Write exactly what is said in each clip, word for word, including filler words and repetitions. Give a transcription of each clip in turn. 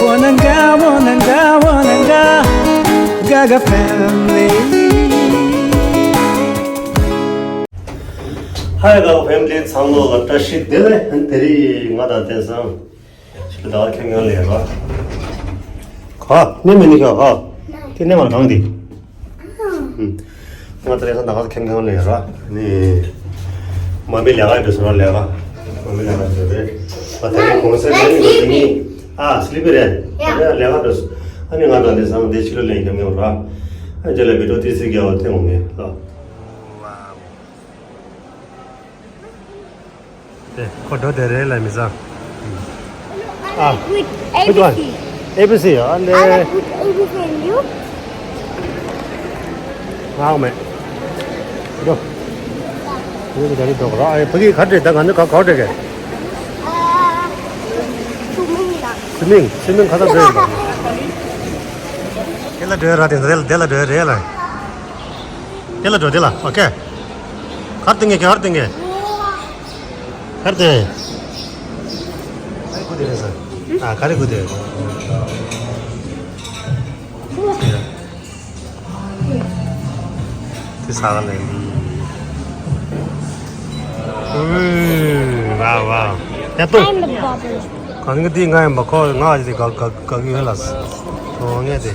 Wananga, wananga, wananga, Gaga family. Hi Gaga family, ཚང་མ་ལ་བཀྲ་ཤིས་བདེ་ལེགས། དེ་རིང་ང་དང་བསྟན་སང་ཕྱི་ལ་ཟླ་བ་ཁེམ་ཁེམ་ལས་ར། ག་ནས་མི་ནི་ཤ་ག་དེ་ནས་མ་གང་དེ། ང་ད་རེས་ད་ག་ཁེམ་ཁེམ་ལས་ར། ནི་མ་མི་ལས་ཀ་འགྲོ་སོང་ལས་ཀ་མ་མི་ལས་ཀ་འགྲོ་རེད། ང་ད་རེས་གོང་སེ་ལས་ནི་ང་ད་ནི་ཨ་སི་ལི་པི་རེད། ད་རེས་ལས་ཀ་འགྲོ་སོང་། ཨ་ནི་ང་ད་རེས་སང་དེ་ཕྱི་ལ་ལས་ཁེམ་ཁེམ་ར། ཨ་ཅེ་ལ་བི་ཌིའོ་ཏི་སི་རྒྱལ་བ་ཐེངས་མང་མེད་ལ། དེ་ཁོ་འགྲོ་དེ་རེད་ལ་མི་ཟ། ཨ། With Which one? A B C. A B C. ཨ་ལེ། I like with A B C and you? ང་མེད། འགྲོ། ངས་ཀྱི་ད་རེས་འགྲོ་ག་ར། ཨ་ཕ་གི་ག་འདྲེ་ད་ང་ནི་ག་ག་འདྲེ་ག་སུ་མིང་ལ། སུ་མིང་སུ་མིང་ག་ད་འདྲེ། དེ་ལ་འགྲོ་ར་དེ་དེ་ལ་འགྲོ་རེད་ལ། དེ་ལ་འགྲོ་དེ་ལ། ཨོ་ཁེ། གར་ཏིང་ངེ་གར་ཏིང་ངེ། གར་ཏེ། ག་རེ་གུ་དེ་རེད་ས། ཨ་ག་རེ་གུ་དེ། དེ་ས་ག་ལེ། ཨུ་ཝ་ཝ། ཡ་ཏོ། I'm the bubble. གང་གི་དེ་ང་ཡིན་པ་ཁོ་ང་ཡི་དེ་ག་ག་ག་གི་ཡོད་ལ། ཨོ་ངས་དེ།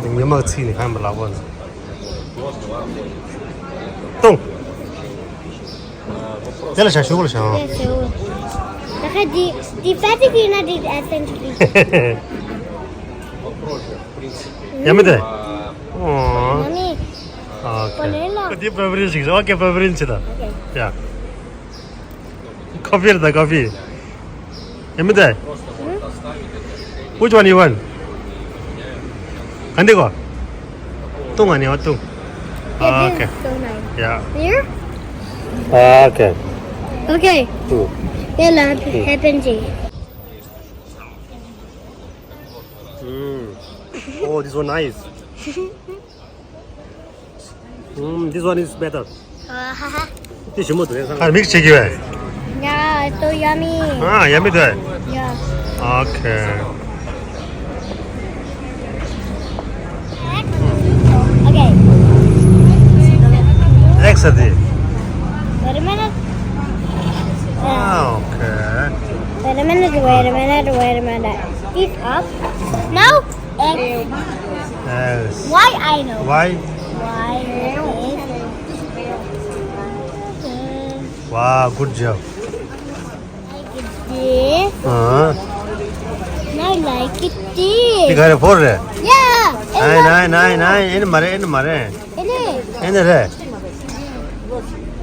དེ་ཉི་མ་ཚིག་ནི་གང་ཡིན་པ་ལག་པ་ནི། ཏོང་། དེ་ལ་བཞག་ཞུ་གོ་ལ་བཞག་ཨང་། ད་ཁ་འདི་འདི་ཕ་ཏི་ཀི་ན་འདི་ཨ་སན་ཏི་ཀི། ཡ་མི་དེ། ཨོ། ཨ་ནི། ཨོ་ཁེ། འདི་པ་བི་རིན་ཞིག་ཨོ་ཁེ་པ་བི་རིན་ཞིག་ད། ཡ། ཁོ་ཕིར་ད་ཁོ་ཕིར། ཡ་མི་དེ། Which one you want? ག་འདི་གོ། ཏུང་ཨ་ནི་ཨོ་ཏུང་། Yeah, this is so nice. Yeah. Here? Okay. Okay. Mm. They love happen to you. Mm. Oh, this one nice. Mm, this one is better. དེ་ཞིམ་པོ་འདུག་ཡ། ཁར་མིག་བྱེད་ཀྱི་བས། Yeah, it's so yummy. ཨ་ཡ་མི་འདུག Yeah. Okay. Okay. ཨེག་ས་དེ། Wait a minute. ཨ་ཨོ་ཁེ། Wait a minute, wait a minute, wait a minute. Eat up. Now, X. Yes. Why I know? Why? Why? Wow, good job. Like this. ཨ། I like it this. དེ་ག་རེ་ཕོར་རེད། Yeah. ནའི་ནའི་ནའི་ནའི། ཨེ་ནི་མ་རེད། ཨེ་ནི་མ་རེད། ཨེ་ནི། ཨེ་ནི་རེད།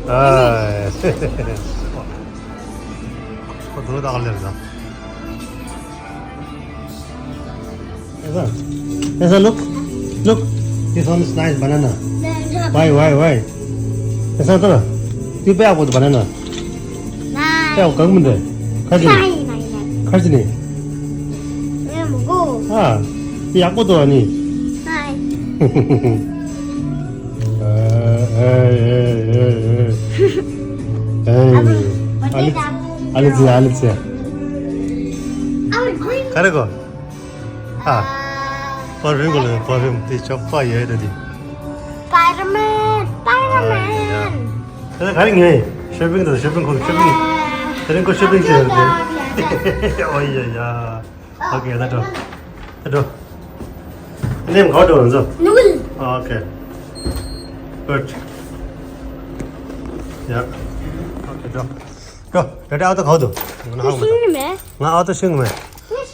ཨ། ཁོ་དུ་ལ་ད་ག་ལེར་ད། Esa, esa, look, look. This one is nice banana. Why, why, why? Esa, to. Ti pe apo banana. Pe apo kang mende. Kaji. Kaji ni. Ah, ti apo to ani. Hey, hey, hey, hey, hey. Hey. Alex, Alex, Alex. Kare ko? ཨ། པར་ཕིའུམ་གོ་ལ། པར་ཕིའུམ་དེ་ཆོག་པ་ཡོད་ད་དེ། སྤའི་ཌར་མེན། སྤའི་ཌར་མེན། ཨ་ཡ། ད་ག་རེ་ངས་ཤོ་པིང་དང་ཤོ་པིང་ཁོ་ཤོ་པིང་། དེ་རིང་ཁོ་ཤོ་པིང་བྱས་ཡོད་དེ། ཨོ་ཡ་ཡ། ཨོ་ཁེ། ད་འགྲོ། ད་འགྲོ། ནེམ་ག་འགྲོ་ང་ཚོ། ནུལ། ཨོ་ཁེ། གུཌ། ཡ། ཨོ་ཁེ། འགྲོ། འགྲོ། ད་ད་ཨ་ཏོ་ག་འདུག་ང་ཧ་གོ་མ་ཐལ། ང་ཨ་ཏོ་ཤེས་གི་མེད།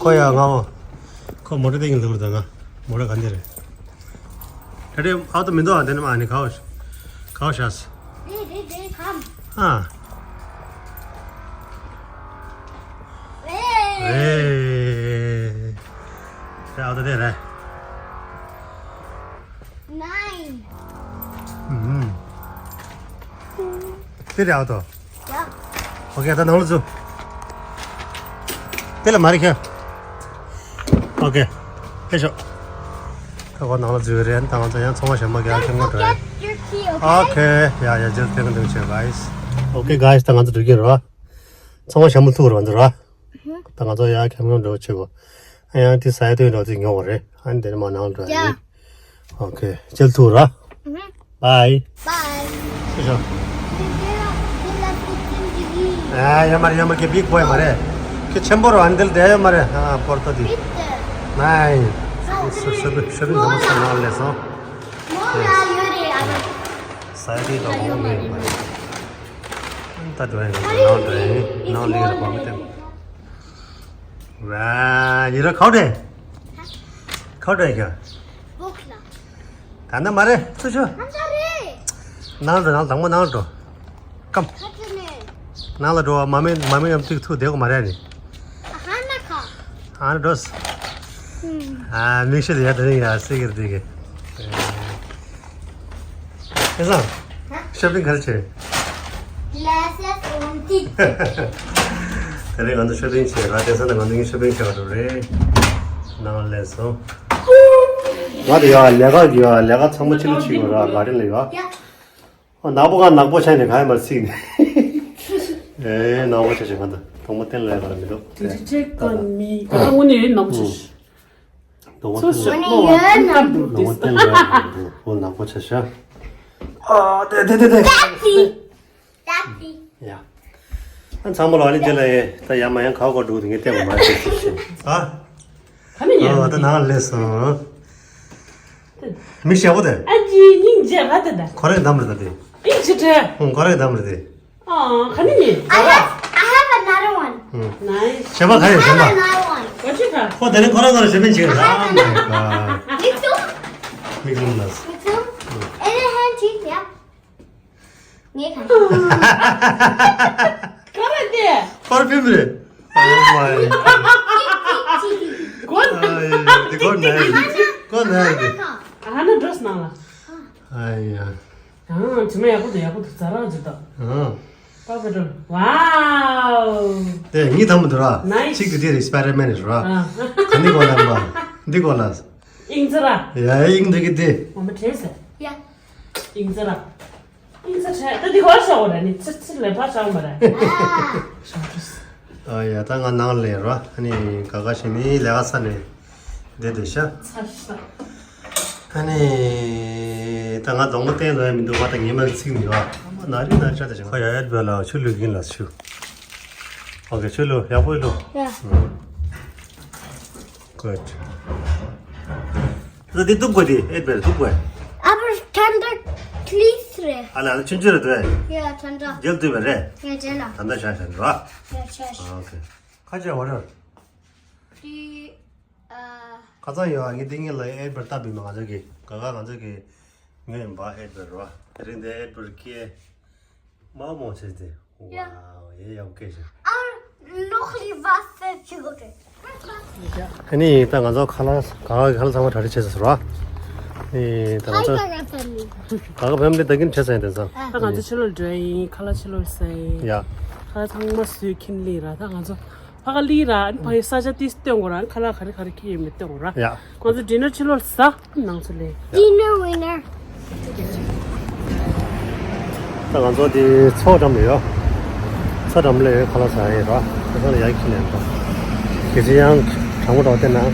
ཁོ་ཡ་ང་འོ། ཁོ་མོ་ཊ་སྟེང་གི་ལུག་རེད་ད། ང་མོ་ཊ་ག་འདི་རེད། ད་དེ་ཨ་ཏོ་མི་འདུག་ཨ་དེ་ནི་མ་ནི་གའོ་གའོ་ཤ་སི། དེ་དེ་དེ་ཁམ། ཨ། རེད། རེད། དེ་ཨ་ཏོ་དེ་རེད། Nine. ཨུམ། དེ་རེད་ཨ་ཏོ། ཡ། ཨོ་ཁེ། ད་ནང་ལ་འཛུལ། དེ་ལ་མ་རེད་ཁྱོད། ཨོ་ཁེ། ཕེབས་ཤོག་ཁ་ཁོ་ནང་ལ་འཛུལ་རེད། ད་ང་ཚོ་ཡང་ཚོང་པ་གཞན་པ་ག་ཁྱོད་ངོ་འགྲོ་ཡ། Your key, okay? ཨོ་ཁེ། ཡ་ཡ། ཇེལ་ཐེང་ཐེང་ཆེ་guys. ཨོ་ཁེ་guys། ད་ང་ཚོ་འགྲོ་གི་རེད་བ། ཚོང་པ་གཞན་པ་ཐུག་རེད་བ་འདི་རེད་བ། ང་ཚོ་ཡར་ཁེམ་རོང་འགྲོ་བྱེད་དགོས། ཨ་ཡང་དེ་ས་ཡ་དེ་འགྲོ་དེ་ཉོ་བ་རེད། ཨ་ནི་དེ་ནས་མ་ནང་འགྲོ་ཡ། ཡ། ཨོ་ཁེ། ཅེལ་ཐུག་ར། ཨུ་ཧུ། བའི། བའི། ཤོ་ཤོ། ཨ་ཡ་མ་རེད། ཡ་མ་རེད། ཁེ་བིག་བོའི་མ་རེད། ཁེ་ཆེན་པོ་ར། ཨ་ནི་དེ་ལ་བསྡད་ཡོད་མ་རེད། ཨ་པོར་ཏོ་དེ། ནའི། ཤོ་ཤོ་ཤོ་ཤོ་ཤོ་ནང་ལ་སོང་། ས་ཡ་དེ་འགྲོ་མ་རེད། ད་འགྲོ་ཡ་ནང་འགྲོ་ཡ་ནང་ལ་ཡོད་པ་མི་སྟེར། ཝ། ཡིན་ར་ཁའོ་ཏྲེ། ཁའོ་ཏྲེ་ཀྱ། སྦུག་ལ། ད་ནི་མ་རེད། ཚུར་ཤོག་ཨ་ཙི་རེད། ནང་འགྲོ། ནང་དང་པོ་ནང་འགྲོ། ཀམ། ཁ་ཅི་ནས། ནང་ལ་འགྲོ། མ་མེད་མ་མེད་ཡམ་ཏིག་ཐུག་བསྡད་དགོས་མ་རེད་ནི། ཨ་ཧ་ན་ཁ། ཨ་ནི་འགྲོ། ཨ་མིག་ཤེལ་ཡ་དེ་རིང་ཡ་སེ་གིར་དེ་གི། ཨེ་ཟང་། ཧ། ཤོ་པིང་ག་རེ་བྱས། Glasses on the། དེ་རིང་ང་ཚོ་ཤོ་པིང་བྱས་ར། དེང་སང་ང་ཚོ་གཉིས་ཤོ་པིང་བྱས་པ་འགྲོ་རེད། ནང་ལ་སོང་། ང་དེ་ཡ་ལས་ཀ་ཡ་ལས་ཀ་ཚང་མ་ཕྱི་ལོགས་ཕྱི་ཡོད་ར། ག་རེ་ལས་ཡ། ཡ། ཨོ་ནག་པོ་ག་ནག་པོ་ཆ་ནས་ག་ཡ་མར་ཚིག་ནས། ཨེ་ནག་པོ་ཆ་ཆ་ག་འདུག་དོང་པོ་བསྟན་ལ་ཡ་ག་ལ་མི་འདུག་དེ་དེ་ཁྲེག་ག་མི་ག་དངོས་གནས་ཡོད་ནག་པོ་ཆ་ཆ། དོང་པོ་ཚོ་བསྟན་ལ་ཡ། ཡོད་ནག་པོ་དོང་པོ་བསྟན་ལ་ཡ་ག་ལ་འདུག་ཨོ་ནག་པོ་ཆ་ཆ། ཨ་དེ་དེ་དེ་དེ། ཡ། ཨ་ཚང་མ་ལ་ཨ་ནི་དེ་ལ་ཡེ་ད་ཡ་མ་ཡང་ག་གོ་འགྲོ་དེ་ངས་བལྟས་པ་མ་ཤེས་ཤེས་ཤེས། ཨ། ག་ནས་ཡོད། ཨ་ད་ནང་ལས་སོང་། མི་ཞེ་པོ་དེ། ཨ་ཅི་སྙིང་རྗེ་ག་དེ་ད། ཁོ་རང་གདམ་རེད་ད་དེ། ཨིན་ཅི་ཏྲེ། ཧུང་ཁོ་རང་གདམ་རེད་དེ། ཨ་ག་ནས་ཡིན། I have, I have another one. ཧུང་། Nice. གཞན་པ་ག་ཡོད། གཞན་པ། Another one. What you got? ཁོ་དེ་རིང་ཁོ་རང་ཁོ་རང་ཞེ་མིན་ཅིག་རེད། Oh my god. Mix them. མིག་ལུམ་ལ། Mix them. In a hand, yeah. ངས་གང་། ག་རེ་དེ། པར་ཕིམ་རེད། Oh my god. གོ་ན། ཨ་ཡེ་དེ་གོ་ན་ཡེ་གོ་ན་ཡེ་དེ། ཨ་ན་འགྲོ་སྣང་ལ། ཨ་ཡ། ཨ་དྲི་མ་ཡག་པོ་འདུག་ཡག་པོ་འདུག་ཛ་རག་ཇི་ལྟ། ཨ། པ་པ་འགྲོ། Wow. དེ་གཉིས་དམ་དུ་ར། Nice. གཅིག་དེ་དེ་རེད། སྤེ་ར་མེན་རེད་ར། ཨ། ག་འདི་གོ་ལ་འདི་གོ་ལ། ཨིང་ཙི་ར། ཡ་ཨིང་འདི་གི་དེ། འོ་མ་དྲན་ཟེར། ཡ། ཨིང་ཙི་ར། ཨིང་ཙི་དྲན། ད་འདི་གོ་ཤོག་ར་ནི་ཚིར་ཚིར་ལས་ཕར་བྱང་མ་ར། ཨ་ཡ་ད་ང་ནང་ལས་ར། ཨ་ནི་ག་ག་ཞིག་ནི་ལས་ཀ་ས་ནས་བསྡད་འདུག་ཤག་ཚར་ཤག་ཨ་ནི་ད་ང་གདོང་པ་བསྟན་འདོད་ཡ་མི་འདུག་བ། ད་ངས་མར་ཚིག་མི་བ། ན་རི་ན་ཆ་ད་ཅང་ཁ་ཡ་ཡ་བ་ལ་ཆུ་ལུག་གིན་ལ་ཆུ། ཨོ་ཁེ་ཆུ་ལུག་ཡག་པོ་ལུག་ཡ། Good. ད་འདི་གཏུབ་དགོས། འདི་ཨེ་བེར་གཏུབ་དགོས། ཨ་བར་ཐན་ཏྲ་ཁླིས་རེད། ཨ་ལ་ཨ་ལ་ཆུན་ཆུན་རེད་དོ། ཡ་ཐན་ཏྲ། རྒྱལ་གཏུབ་པ་རེད། ཡ་རྒྱལ་ལ། ད་ལྟ་ཤ་ཤ་རེད་བ། ཡ་ཤ་ཤ། ཨོ་ཁེ། ཁ་ཆེ་བ་རེད། དེ། ཨ། ཁ་ཚང་ཡོད། ཨ་ངས་འདི་ངས་ལ་ཨེ་བེར་ལྟ་བུ་མ་ང་ཚོ་གི་ག་ག་ང་ཚོ་གི་ངོས་ཡིན་པ་ཨེ་བེར་རེད་བ། དེ་རིང་འདི་ཨེ་བེར་ཀྱི་མ་མོ་ཆེ་སྟེ། ཡ། ཝའོ་ཡེ་ཡག་པོ་སྐད་ཆ། ཨ་ལོག་ལི་བ་སེ་ཆི་གོ་ཏེ། ཨ་ནི་ད་ང་ཚོ་ཁ་ལག་ག་ག་གི་ཁ་ལག་ཚང་མ་གྲ་སྒྲིག་བྱས་ཟེར་བ། ཨེ་ད་ང་ཚོ་ག་ག་ཕེ་མི་ལི་ད་གིན་བྱས་ཟེར་ཡིན་དེང་སང་། ད་ང་ཚོ་ཕྱི་ལོགས་འགྲོ་ཡིན། ཁ་ལག་ཕྱི་ལོགས་ཟ་ཡིན། ཡ། ཁ་ལག་ཚང་མ་བཟོས་ཁྱིམ་ལི་ར། ད་ང་ཚོ་ཕ་ག་ལི་ར། ཨ་ནི་ཕ་གི་ས་ཆ་ཏིས་སྟོན་གོ་ར། ཁ་ལག་ག་རེ་ག་རེ་ཁྱེར་ཡོད་མེད་སྟོན་གོ་ར། ཡ། ང་ཚོ་ཌི་ནར་ཕྱི་ལོགས་ཟ། ནང་ཚོ་ལས། Dinner winner. ད་ང་ཚོ་དེ་མཚོ་འགྲམ་ལ་ཡོད། མཚོ་འགྲམ་ལ་ཡོད། ཁ་ལག་ཟ་ཡས་ར། ཁ་ལག་ཡག་ཁྱི་ལེན་ར། གལ་སྲིད་ཡང་གྲང་མོ་འདྲ་བ་བསྟན་ན།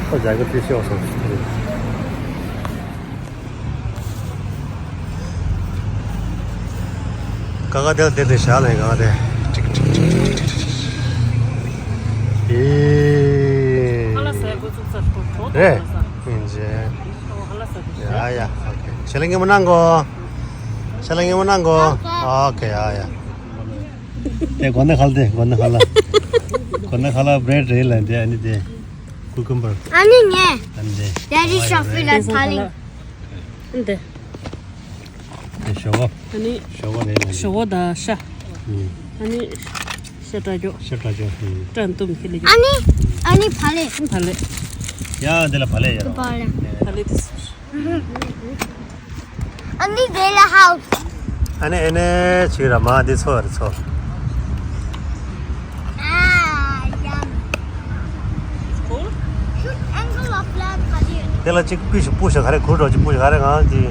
ཁོ་རྒྱ་གི་ཏི་ཤི་ཨོ་སོང་ཞིག་ཀ་ཀ་དེ་ལ་དེ་དེ་ཞག་ལ་ཡིན། ཀ་ཀ་དེ་ཀྲིག་ཀྲིག་ཀྲིག་ཀྲིག་ཀྲིག་ཨེ། ཁ་ལག་ཟ་ཡས་འགོ་བཙུགས་ཚར། གྲོགས་གྲོགས་རེད། ཚོ་ཟ། ཡིན་ཅེ། ཁ་ལག་ཟ་དུས་ཡ་ཡ། ཨོ་ཁེ། ཤ་ལ་ངེ་མོ་གནང་གོ་ཤ་ལ་ངེ་མོ་གནང་གོ་ཨོ་ཁེ། ཡ་ཡ། དེ་གོ་ན་ཁ་ལ། དེ་གོ་ན་ཁ་ལ། གོ་ན་ཁ་ལ་བྷི་རེཌ་རེད་ལ། དེ་ཨ་ནི་དེ་ཀུ་ཀུམ་བར། ཨ་ནི་ངས། ཨ་ནི་དེ། ཡ་རི་ཤོ་ཕི་ལ་ཐ་ལིང་། འདི། དེ་ཞོག་ཁོག་ཨ་ནི། ཞོག་ཁོག་རེད་ལ། ཞོག་ཁོག་དང་ཤ། ཨུམ། ཨ་ནི། ཤ་སྐྲ་ཅོག་ཤ་སྐྲ་ཅོག་ཨུམ། སྐྲ་འདུམ་ཁི་ལི་ཅོག་ཨ་ནི། ཨ་ནི་བག་ལེབ། བག་ལེབ། ཡ་འདི་ལ་བག་ལེབ་ཡ་རོ། བག་ལེབ། བག་ལེབ་དེ། ཨ་ནི་དེ་ལ་ཧའུ་སི། ཨ་ནི་ཨེ་ནས་ཅིག་ར་མ་དེ་ཚོ་རེད་ཚོ། ཨ་ཡ། Cool. Shoot angle of land. དེ་ལ་གཅིག་པུ་ཞིག་པུ་ཞིག་ག་རེ་གུར་འགྲོ་གཅིག་པུ་ཞིག་ག་རེ་ང་དེ།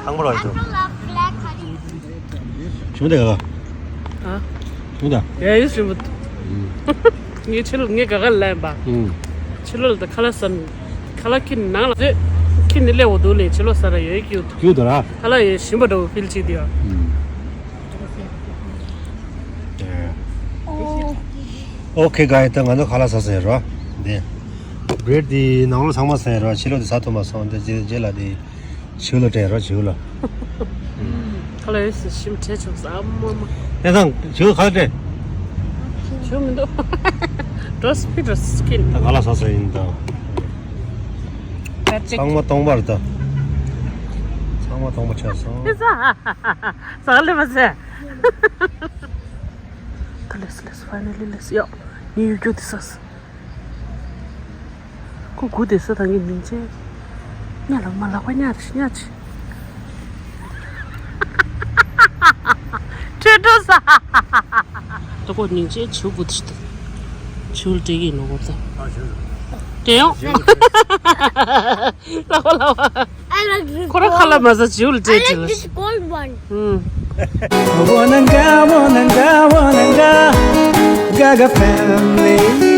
ཨང་པོ་རོ་ཅོ། ཞིམ་དེ་ག་ག་ཨ། ཞིམ་དེ། ཡ་ཡུ་ཞིམ་པོ། ངས་ཕྱི་ལོགས་ངས་ག་ག་ལ་ཡིན་པ། ཕྱི་ལོགས་ལ་ད་ཁ་ལག་ཟ་ནས་ཁ་ལག་ཁྱེར་ནང་ལ་ཟོས། ཁྱེར་ནས་སླེབས་འོ་འདུག་ལས་ཕྱི་ལོགས་ཟ་ར་ཡོད་ཀྱི་འདུག་ཁ་ལག་ཡོད་ཞིམ་པ་འདྲ་བོ་ཕིལ་བྱེད་དུ་ཡོད། ཨོ་ཁེ་ག་ཡི་ད་ང་ཚོ་ཁ་ལག་ཟ་ཟེར་རོ། འདི་བྷི་རེཌ་འདི་ནང་ལོགས་ཚང་མ་ཟ་ཡི་རོ། ཕྱི་ལོགས་འདི་ཟ་ཐུབ་མ་སོང་། འདི་རྗེས་རྗེས་ལ་འདི་བྱིའུ་ལ་སྤྲད་རོ། བྱིའུ་ལ། ཁ་ལག་ཡོད་ཟེར་ཞིམ་བྲེད་བྱུང་ཟ་མོ་མ། ཨེ་ཐང་བྱིའུ་ཁ་ལག་སྤྲད། བྱིའུ་མི་འདུག་འགྲོ་སི་ཕི་འགྲོ་སི་ཀིན། ད་ཁ་ལག་ཟ་ཟ་ཡིན་ད། ཚང་མ་སྟོང་པར་ད། ཚང་མ་སྟོང་པ་ཆགས་སོང་། ཟ་ལེ་མ་ཟེར། ད་ལེས་ལེས་ཕའི་ནལ་ལི་ལེས་ཡོ། ངས་ཡོད་རྒྱུ་དེ་ཟ། ཁོ་སྒུག་བསྡད་ས་དང་གི་མིང་ཅན། ཉ་ལ་མ་ལག་པ་ཉ་རེ་ཉ་ཆེ། ཁྲོད་འགྲོ་ས། ད་ཁོ་མིང་ཅན་བྱིའུ་སྒུག་བསྡད་ཤི་ད། བྱིའུ་ལ་སྤྲད་ཀྱི་ཡིན་ནོ་གོ་ད། སྤྲད་ཡོང་། ལག་པ་ལག་པ། I like this ཁོ་རང་ཁ་ལག་མ་ཟ་བྱིའུ་ལ་སྤྲད་ཁྲིད་ལ། I like this gold one. ཧུམ། Wananga, wananga, wananga, Gaga family.